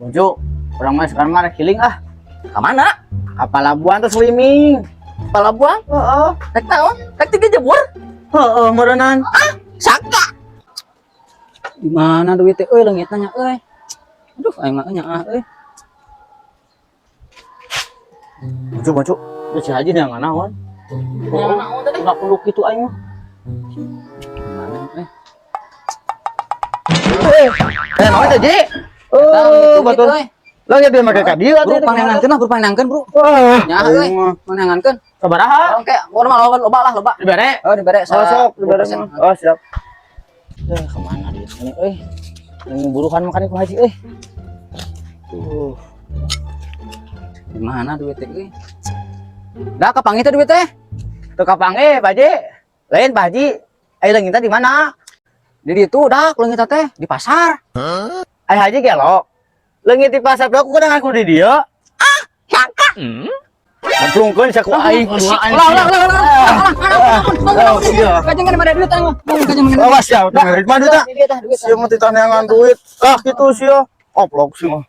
Boncu, urang mah sekarang mah rek healing ah. Ka mana? Ka palabuhan tuh swimming. Palabuhan? Heeh. Rek naon? Rek tiga jebur? Heeh, meureunan. Saka. Di mana duit teh euy, leungit nya euy. Aduh, aing mah nyaah euy. Boncu, boncu. Itu si Haji yang naon? Yang naon teh? Enggak perlu kitu aing mah. Mana euy? Eh, naon teh, Ji? Oh, betul. Leungit dia make ka dieu atuh. Bro, pangnangkeun lah, bro, pangnangkeun, bro. Wah, Nyaah euy, pangnangkeun. Sabaraha? Oke, urang mah loba, loba lah, loba. Dibere? Oh, dibere. Oh, sok, dibere mah. Oh, siap. Eh, kemana dia ini, euy? Ini buruhan makan ku Haji, euy. Tuh. Di mana duit teh euy? Dah kapanggih teh duit teh? Tuh kapanggih, Pak Haji. Lain, Pak Haji. Ayo, leungitna di mana? Di ditu dah leungit teh di pasar. Ayo Haji gelo. Leungit di pasar aku kadang aku di dieu. Ah, Saka. Cemplungkeun saku aing. Ulah, ulah, ulah, ulah, ulah, ulah. Iya. Kajangan mana duit aing mah. Kajangan mana. Awas ya, dengerin mah duit. Duit, duit. Sia mah titaneangan duit. Ah, gitu sia. Oplok sih mah.